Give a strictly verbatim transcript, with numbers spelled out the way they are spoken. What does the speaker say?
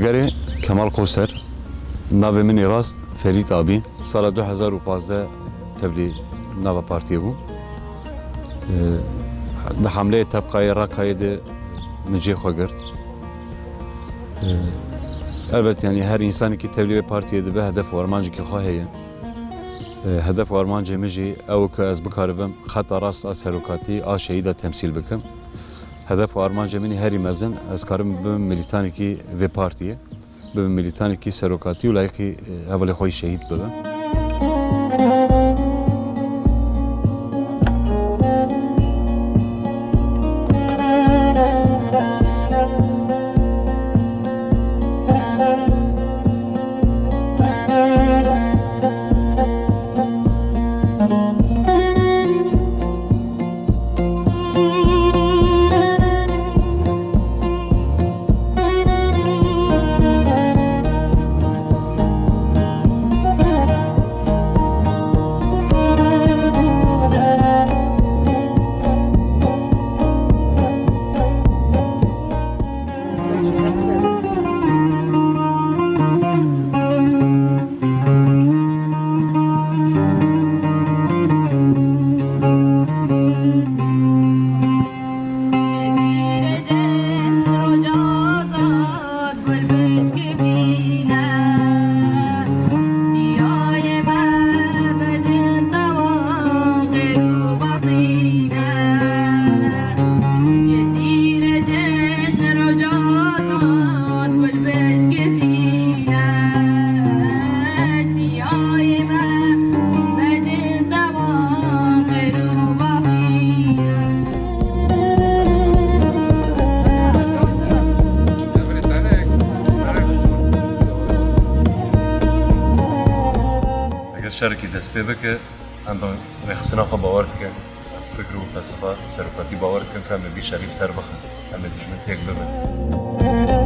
Gerê Kemal Qoser, navê min ê rast Ferît Abî. Sala du hezar û pazdeh tevlî nava partiyê bûm. Di hemleyê Tebqayê Rakayê de min cê xwe girt. Elbet, yanî her însanekî tevlî vê partiyê dibe, hedef û armancekî xwe heye. Hedef û armancê min jî ew e ku ez bikaribim xeta rast a serokatî a şehîda temsîl bikim. Hedef û armancê min ê herî mezin, ez karim bibim milîtanekî vê partiyê, bibim milîtanekî serokatî û layîqî, e, hevalê xwe yî şehîd bibim. Eger şerekî dest pê bike, em bi rêxistina xwe bawer dikin, em fikr û felsefa serokatî bawer dikin ku em ê vî şerî bi ser bixin, em ê dijmin têk bibin.